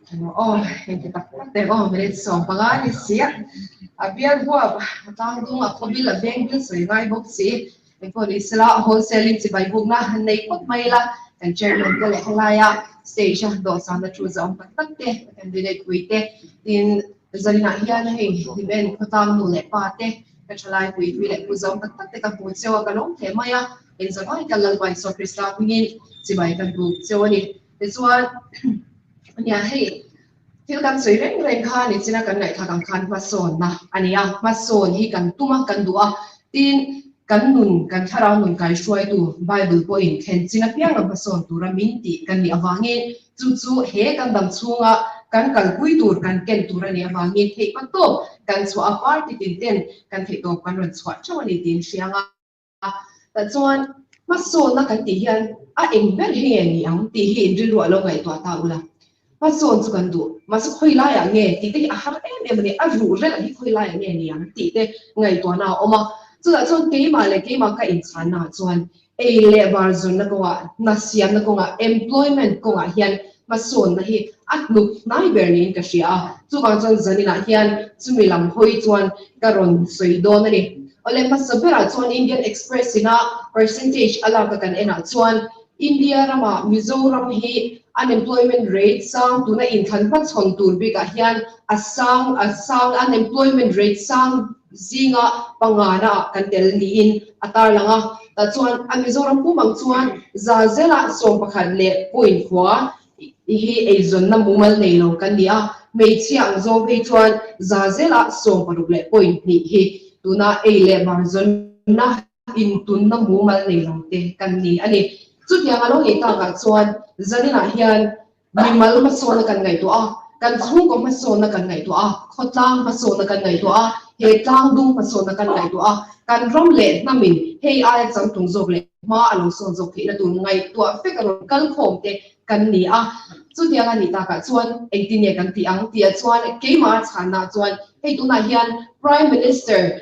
Aw, engti tak tak te aw minute 15 ni sia. A bial huap a tlang dung a khaw bil a veng bil sawi ngai bawk si. Engpawh ni sela wholesale in chibai bukna han nei phawt mai ila kan chairman te leh helaia stage a dawhsana thu zawm tak tak te candidate pui te tin zaninah hian hei Hlimen khawtlang nu leh pa te ka thalai pui pui leh pu zawm tak tak te ka hmu cheu a ka lawm hle mai a engzawmai ka Lalpa Isua Krista hmingin chibai kan buk cheu a ni. Tichuan nia hei thil kan sawi reng reng kha nichina kan ngaihthlak ang khan hmasawnna a ni a, hmasawn hi kan tum a, kan duh a, tin kan nun, kan thlarau nun kaihruaitu Bible pawhin thlen chin apiang lo hmasawn tura min tih kan nih avangin chu chu he kan dam chhunga kan kalpui tur, kan ken tur a nih avangin theihpa tawp kan chhuah a, party tin ten kan theihtawp kan rawn chhuah theuh a ni tiin hria ang a. A, tah chuan hmasawnna kan tih hian a eng ber hi nge ni ang tih hi inrilruah lo ngaihtuah ta ula. Hmasawn chu kan duh, mahse khawi laiah nge tih te hi a har em em a ni, a ruh relh hi khawi laiah nge ni ang tih te ngaihtuahna a awm a. Chutah chuan keimah leh keimah ka inchhannaah chuan ei leh bar zawnna kawngah, hna siamna kawngah, employment kawngah hian hmasawnna hi a hnuk hnai ber niin ka hria a. Chuvang chuan zaninah hian chumi lam hawi chuan ka rawn sawi dawn a ni. Awle hmasa berah chuan Indian Express ina percentage a lak a kan enah chuan India ramah Mizoram hi unemployment rate sang tuna inthlan hmachhawn tur bikah hian a sang a sang unemployment rate sang zinga pangana ah kan tel niin a tarlang a. Tah chuan a Mizoram pum ang chuan za zela 11 leh point khua hi eizawnna mumal nei lo kan ni a, hmeichhia ang zawng phei chuan za zela 60 leh point hnih hi tuna ei leh bar zawnna intunna mumal nei lo te kan ni a ni. Chutiang a lo nih takah chuan zaninah hian mimal hmasawnna kan ngaihtuah a, kan chhungkaw hmasawnna kan ngaihtuah a, khawtlang hmasawnna kan ngaihtuah a, he tlangdung hmasawnna kan ngaihtuah a, kan ram leh hnamin hei aia changtlung zawk leh hma a lo sawn zawk theihna tur ngaihtuah vek a rawn kal khawm te kan ni a. Chutiang a nih takah chuan engtin nge kan tih ang tih ah chuan keimah a chhanna ah chuan hei tunah hian Prime Minister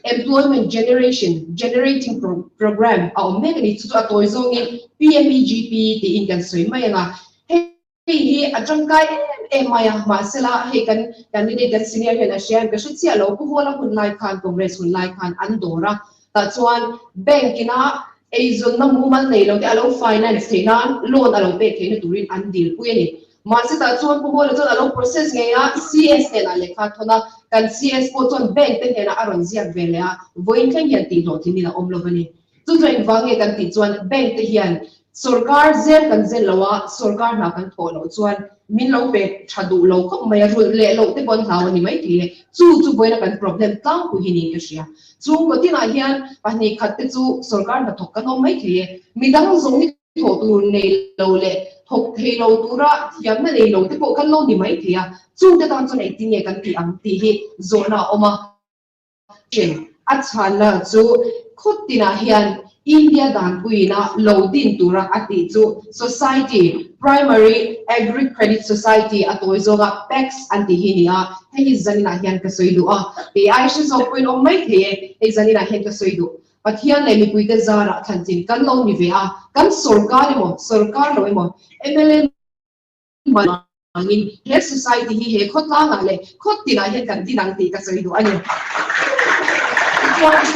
Employment Generation Generating Programme a awm mek a ni. Chu chu a tawi zawngin PMEGP tiin kan sawi mai ang a. Hei hi a tangkai em em mai a, mahsela hei kan candidate kan senior hian a hria em ka hre chiah lo, Pu Hawla hun lai khan Congress hun lai khan an dawr a, tah chuan bank ina eizawnna mumal nei lo te a lo finance theih nan loan a lo pek theihna turin an dil pui a ni. Mahse tah chuan Pu Hawla chuan a lo process ngei a, CS hnenah lehkha a thawn a, kan CS pawh chuan bank te hnenah a rawn ziak ve leh a, vawiin thleng hian tihhlawhtlin in a awm lo a ni. Chu chu engvang nge kan tih chuan bank te hian sawrkar zel kan zel lo a, sawrkar hna kan thawh loh chuan min lo pe tha duh lo khawp mai a, rulh leh loh te pawh an hlau a ni mai thei e. Chu chu vawiina kan problem tlangpui hi niin ka hria. Chhungkaw tinah hian pahnih khat te chu sawrkar hna thawk kan awm mai thei e. Midang zawng hi thawh tur nei lo leh thawk thei lo tura thiamna nei lo te pawh kan lo ni mai thei a, chungte tan chuan engtin nge kan tih ang tih hi zawhna a awm a. Thin. A chhanna chu khawt tinah hian India danpuiina lo din tura a tih chu Society, Primary Agri Credit Society a tawi zawnga PACS an tih hi ni a, hei hi zaninah hian ka sawi duh a, kei ai hre zawk pawhin awm mai thei e, hei zaninah hian ka sawi duh. Pathian leh mipuite zarah thlantlin kan lo ni ve a, kan sorkar emaw sorkar lo emaw mla Vangin he society hi he khawtlangah leh khaw tinah hian kan din ang tih ka sawi duh a ni. Tichuan,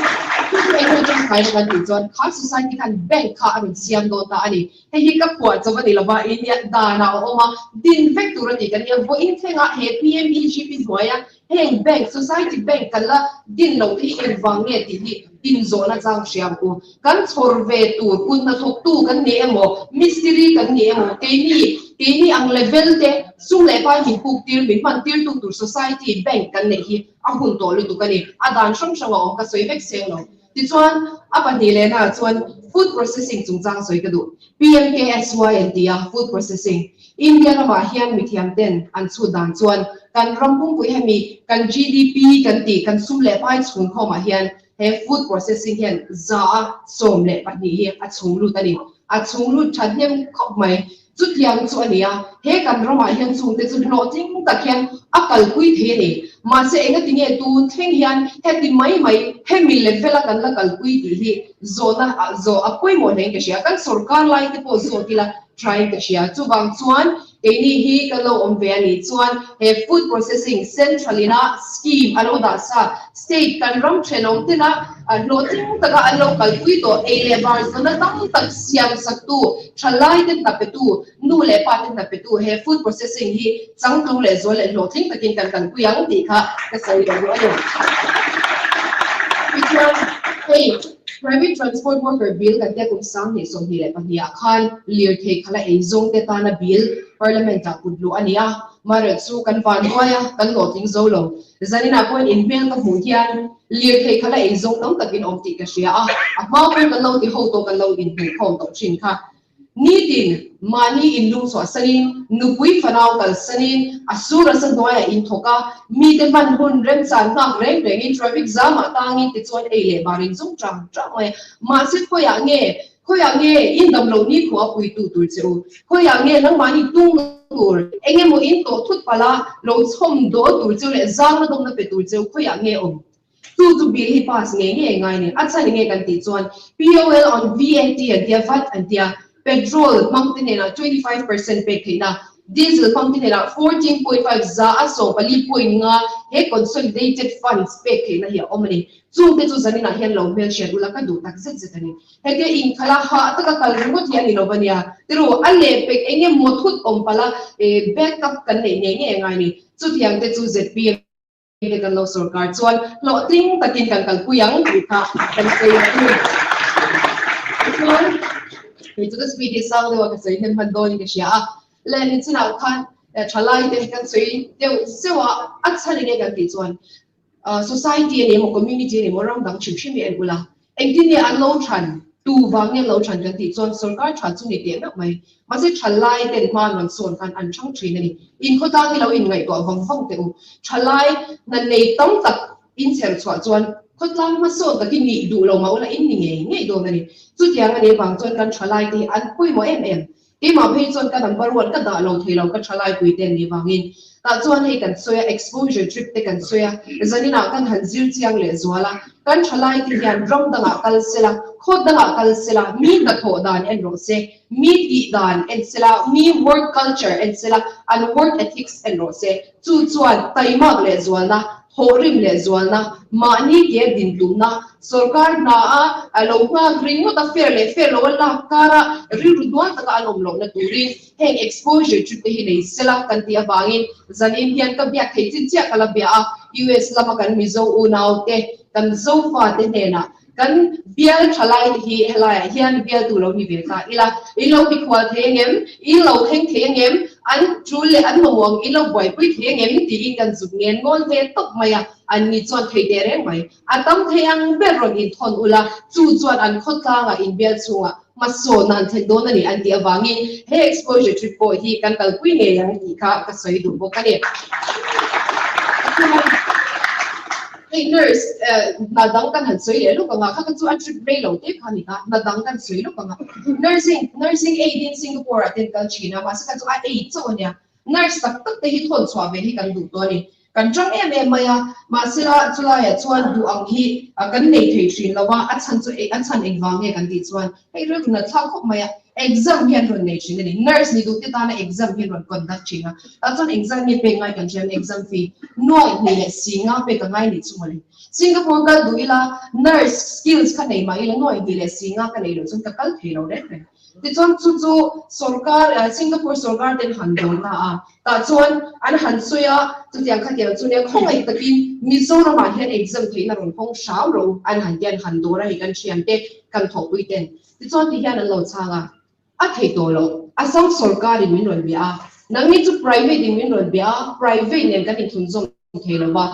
thu chu eng nge tangkaina kan tih chuan kha society khan bank kha a rawn siam dawn ta a ni. Hei hi ka phuah chauh a ni lova, India danah a awm a, din vek tur a ni kan nia. Vawiin thlengah he PMEGP hnuaia Heng bank, society bank kan la din loh hi engvang nge tih hi inzawhna chang hria ang u. Kan chhawr ve tur kut hnathawktu kan ni emaw, mistiri kan ni emaw, keini, keini ang level te sum leh pai min puk tir, min hman tirtu tur society bank kan neih hi a hun tawh lutuk a ni. A dan hrang hrang a awm ka sawi vek seng lo. Tichuan, a pahnih lehnaah chuan food processing chungchang sawi ka duh. PMKSY an ti a, food processing. India ramah hian mithiam ten an chhut dan chuan kan ram pumpui hemi kan GDP kan tih kan sum leh pai chhung khawmah hian he food processing hian 12% hi a chhung lut a ni. A chhung lut thahnem khawp mai. Chutiang chu a ni a, he kan ramah hian chungte chu hlawhtling tak hian a kalpui thei a ni. Mahse engati nge tun thleng hian heti mai mai hemi level a kan la kalpui tih hi zawhna zawh a pawimawh hlein ka hria. Kan sorkar lai te pawh zawt ila thain ka hria. Chuvang chuan. Keini hi kan lo awm ve a nih chuan he food processing central ina scheme a lo dah sa state kan ram thenawm tena hlawhtling taka an lo kalpui tawh ei leh bar zawhna tam tak siam saktu, thalai te hna petu, nu leh pa te hna petu he food processing hi changtlung leh zual leh hlawhtling takin kan kalpui ang tih kha ka sawi lo duh a ni. Tichuan hei Private Transport Worker Bill kan tia kum 2022 ah khan lirthei khala eizawng te tana bill Parliament ah kut luh a ni a, Marawh chu kan van duai a, kan hlawhtling zo lo. Zaninah pawhin inhmel ka hmuh hian lirthei khala eizawng tam takin awm tih ka hria a, a hma pawhin kan lo ti ho tawh kan lo inhmuhkhawm tawh thin kha. Nitin, mahni inlum chhuah sanin, nupui fanau kal sanin, a sur a sa hnuaiah in thawk a, mite hman hun remchan nghak reng rengin traffic zamah tangin tichuan ei leh bar in zawng chang chang mai a. Mahse khawiah nge, khawiah nge in dam loh nikhua puitu tur che u? Khawiah nge nangmahni tung tur, eng emaw in tawh thut palh a, lo chhawm dawl tur cheu leh zangna dawmna pe tur cheu khawiah nge awm? Chu chu bill hi pass ngei ngei ngai ni. A chhan enge kan tih chuan POL on VAT an tia, vat an tia, petrol hmang te hnenah 25% pek theihna, diesel hmang te hnenah 14.5 za a 14.5 he consolidated funds pek theihna hi a awm a ni. Chungte chu zaninah hian lo hmelhriat ula ka duh tak zet zet a ni. Hetia inkhala hah taka kal ringawt hi a ni lo va nia. Tiru, a lehpek enge maw thut awm palh a, backup kan neih ngei ngei a ngai ni. Chutiang te chu zpm. Hei kan lo sorkar chuan hlawhtling takin kan kalpui ang tih kha kan sawi a ni. Tichuan, hei chu ka speed hi sang deuh a ka sawi hnem hman dawnin ka hria a. Le nichinah khan thalai te kan sawi deuh zeuh a, a chhan enge kan tih chuan society a ni emaw community a ni emaw ram dang hrim hrim hi en ula. Engtin nge an lo than? Tu vang nge an lo than kan tih chuan sorkar tha chu ni teh meuh mai. Mahse thalai ten hma an rawn sawn khan an thang thin a ni. Inkhawtlang hi lo inngaihtuah vang vang teh u. Thalai hna nei tam tak inchher chhuah chuan khawtlang hmasawn takin nih duh lo mah ula in ni ngei ngei dawn a ni. Chutiang a nih avang chuan kan thalai te hi an pawimawh em em. Keimah phei chuan ka number one ka dah lo thei lo ka thalai pui te an nih vangin. Tah chuan hei kan sawi a, exposure trip te kan sawi a, zaninah kan han zir chiang leh zual a, kan thalai te hian ram dangah kal sela, khaw dangah kal sela, mi hnathawh dan en rawh se, mi tih dan en sela, mi work culture en sela, an work ethics en rawh se. Chu chuan taimak leh zualna, thawhrim leh zualna, mahni ke din tumna, sorkar hna a lo nghak ringawt a fair leh fair lo a lak kara rilru hnual taka an awm lohna turin heng exposure trip te hi nei sela kan tih avangin zanin hian ka biak theih chin chiah ka la bia a, US lama kan Mizo unaute, kan Zofa te hnenah Kan bial tha lai te hi helaiah hian bialtu lo ni ve ta ila, in lo mikhual thei angem, in lo thleng thei angem, an tul leh an mamawh ang in lo buaipui thei angem tiin kan zuk ngen ngawl ve tawp mai a, an ni chuan thei teh reng mai. A tam thei ang ber rawn inthawn ula, chu chuan an khawtlangah in bial chhungah hmasawnna an thlen dawn a ni an tih avangin he exposure trip pawh hi kan kalpui ngei ang tih kha ka sawi duh bawk a ni. Hei nurse hna dang kan han sawi leh lawk ang a, kha kha chu a trip rei lo te kha a ni ta, hna dang kan sawi lawk ang a. Nursing, nursing aid in Singapore ah ten kal thin a, mahse kha chu a aid chauh a nia. Nurse tak tak te hi thawn chhuah ve hi kan duh tawh a ni. Kan tang em em mai a, mahsela chulaiah chuan duh ang hi kan nei thei thin lo a, a chhan chu a chhan engvang nge kan tih chuan hei rilru nat thlak khawp mai a, exam hi an rawn nei thin a ni, nurse ni duh te tana exam hi an rawn conduct thin a, tah chuan exam nge pek ngai kan hria a, exam fee nuaih hnih leh si nga pek a ngai nih chu mawle. Singapore kal duh ila nurse skills kha nei mah ila nuaih hnih leh si nga ka nei loh chuan ka kal thei lo reng reng. Tichuan chu chu sorkar, Singapore sorkar ten han dawn ta a, tah chuan an han sawi a, chutiang khatiang chu nia khawngaih takin Mizoramah hian exam theihna rawn hawng hram rawh u an han ti a, an han dawr a hei kan thiante kan thawhpui ten. Tichuan ti hian an lo chhang a, a thei tawh loh, Assam sorkarin min rawn bia a, nangni chu private in min rawn bia a, private nen kan inthunzawm thei lo va,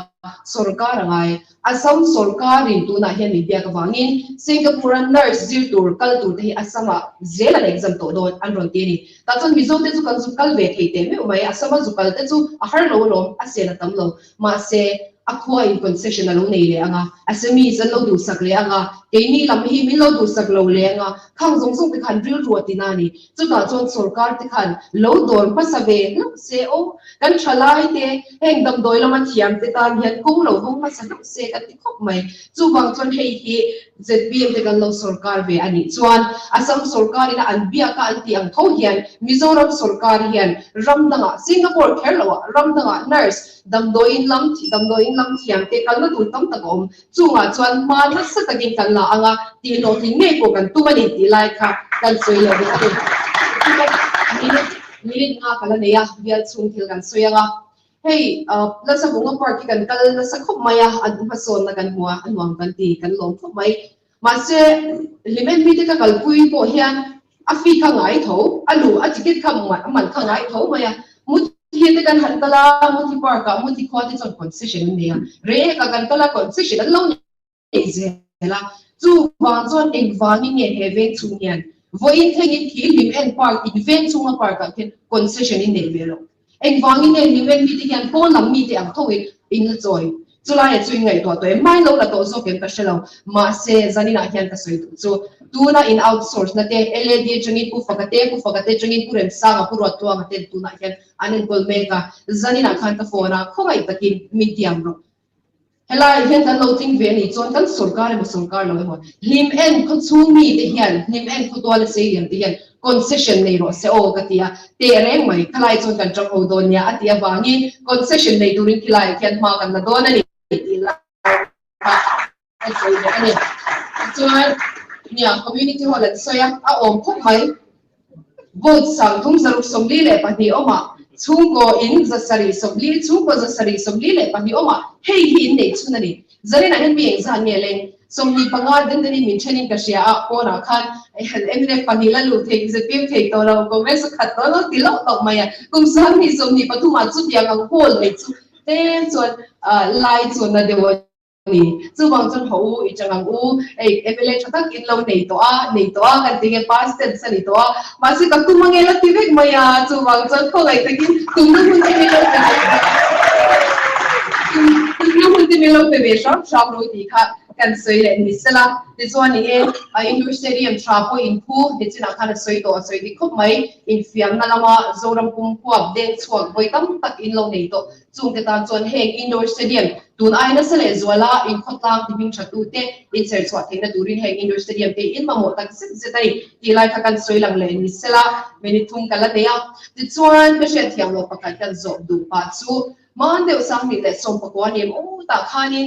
sorkar a ngai. Assam sorkarin tunah hian min biak avangin Singapore-a nurse zir tur kal tur te hi Assam-ah zel an exam tawh dawn an rawn ti a ni. Tah chuan Mizo te chu kan zu kal ve thei teh meuh mai, Assam-a zu kal te chu a har lo alawm, a sen a tam lo. Mahse, a khua in concession a lo nei leh ang a, Assamese an lo duhsak leh ang a. Keini lam hi min lo duhsak lo leng a, khang zawng zawng te khan rilru a tina a ni. Chutah chuan sorkar te khan lo dawr hmasa ve hlauh se aw, kan thalai te, heng damdawi lama thiam te tan hian kawng lo hawng hmasa hlauh se ka ti khawp mai. Chuvang chuan hei hi ZPM te kan lo sorkar ve a nih chuan Assam sorkar ina an biak a an tih ang tho hian Mizoram sorkar hian ram dangah, Singapore kher loah ram dangah nurse, damdawiin lam, damdawiin lam thiam te kalna tur tam tak a awm. Chungah chuan hma nasa takin kan la ang a, tihhlawhtling ngei pawh kan tum a ni tih lai kha kan sawi leh bawk a ni. Minute, minute nga ka la nei a, bial chhung thil kan sawi ang a. Hei, Lalsavunga Park hi kan kal nasa khawp mai a, an hmasawnna kan hmu a, a nuam kan ti, kan lawm khawp mai. Mahse, Hlimen mite ka kalpui pawh hian a fee kha ngai tho, a luh, a ticket kha a man kha ngai tho mai a. Muthi te kan han kal a, Muthi Park ah Muthi khua te chuan concession an nei a, Reiek ah kan kal a, concession an lo nei zel a. Chuvang chuan engvangin nge he veng chhung hian vawiin thlengin khi Hlimen Park in veng chhunga park ah khian concession in nei ve lo. Engvangin nge Hlimen mite hian pawn lam mite ang thoin in la chawi? Chulaiah chu in ngaihtuah tawh em? Mai lo la tawh zawk em ka hre lo. Mahse, zaninah hian ka sawi duh chu tuna in outsource na te, LAD atangin Pu Faka te, Pu Faka te atangin Pu Remsanga, Pu Ruattluanga ten tunah hian an enkawl mek a. Zaninah khan ka phone a, khawngaih takin min tiam rawh. Helaiah hian kan lo tling ve a nih chuan kan sorkar emaw sorkar lo emaw hlim en khaw chhung mite hian hlim en khaw tuala sei lian te hian concession nei rawh se aw ka ti a, teh reng mai khalai chuan kan tang ho dawn nia a tih avangin concession nei turin khilaiah khian hma kan la dawn a ni tih lai kha a sawi bawk a ni. Tichuan nia community hall an sawi a, a awm khawp mai. Vote 362 awmah chhungkaw in 740, chhungkaw 742 awmah hei hi in neih chhun a ni. Zarinah hian mi engzat nge leng? 25 den denin min thenin ka hria a, pawnah khan mnf pahnih la luh theih, zpm theih tawh lo, Congress a khat tawh lo ti loh tawh mai a. Kum 2023 ah chutiang ang hall nei chu tlem chuan lai chuan na deuh a ni. Chuvang chuan haw u, i chang ang u, hei mla tha tak in lo nei tawh a, nei tawh a, kan ti nge past tense a ni tawh a, mahse ka tum ange la ti vek mai a, chuvang chuan khawngaih takin tumna hun te min lo pe ve tumna hun te min lo pe ve hram hram ro tih kha kan sawi leh ni sela. Tichuan eng e, a Indoor Stadium tha pawh inphu nichinah khan a sawi tawh, a sawi dik khawp mai, infiamna lama Zoram pum huap deng chhuak vawi tam tak in lo nei tawh. Chungte tan chuan heng indoor stadium tun ai nasa leh zuala inkhawtlang ti hming tha tute inchher chhuah theihna turin heng indoor stadium te in mamawh tak zet zet a ni tih lai kha kan sawi lang leh ni sela minute thum ka la nei a. Tichuan ka hriatthiam loh pakhat kan zawh duh pah chu hman deuh 2019 ni em aw tah khanin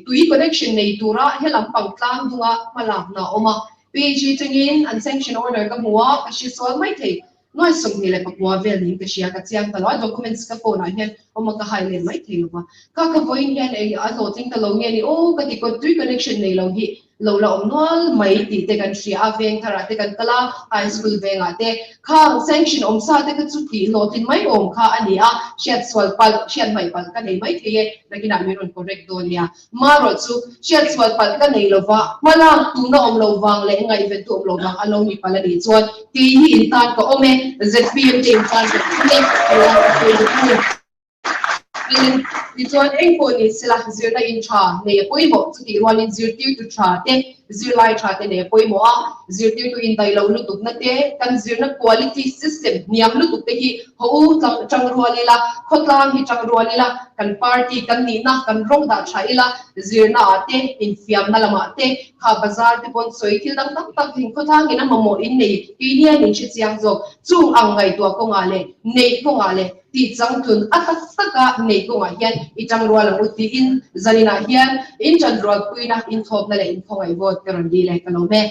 tui connection nei tura helam pang tlang dunga hmalakna a awm a. PHE tangin an sanction order ka hmu a, ka hre sual mai thei. Nuai 29 vel niin ka hria, ka chiang ta lo a, documents ka phone ah hian awm a ka hai let mai thei lo va, ka ka vawiin hian eng a hlawhtling ta lo nge ni aw ka ti kawt tui connection nei lo hi lo la awm nual mai tih te kan hria a, veng thar ah te kan kal a, high school veng ah te khang sanction awm sa te kha chu tih hlawhtlin mai awm kha a ni a, hriat sual palh, hriat hmaih palh ka nei mai thei e, nakinah min rawn correct dawn nia. Marawh chu hriatchhuat palh ka nei lova, hmalak tuna awm lo vang leh ngaihven tu awm lo vang a lo ni palh a nih chuan kei hi in tan ka awm e, zpm te in tan ka awm e, tih ka sawi duh a ni. Tichuan engpawh ni sela zirna in tha nei a pawimawh, chutih rualin zirtirtu tha te, zirlai tha te nei a pawimawh a, zirtirtu indaih lo lutukna te, kan zirna quality system hniam lutuk te hi Haw u tang rual ila, khawtlang hi tang rual ila, kan party kan nihna kan rawng dah tha ila, zirna ah te, infiamna lamah te, kha bazar te pawn sawi thil dang tam tak in khawtlang in a mamawh in nei kei hian in hre chiang zawk. Chung ang ngaihtuah kawngah leh neih kawngah leh tih changtlun a tak taka neih kawngah hian i tang rual ang u tiin zaninah hian in tan rualpuina, inthawpna leh inkhawngaih vote ka rawn dil e ka lawm e.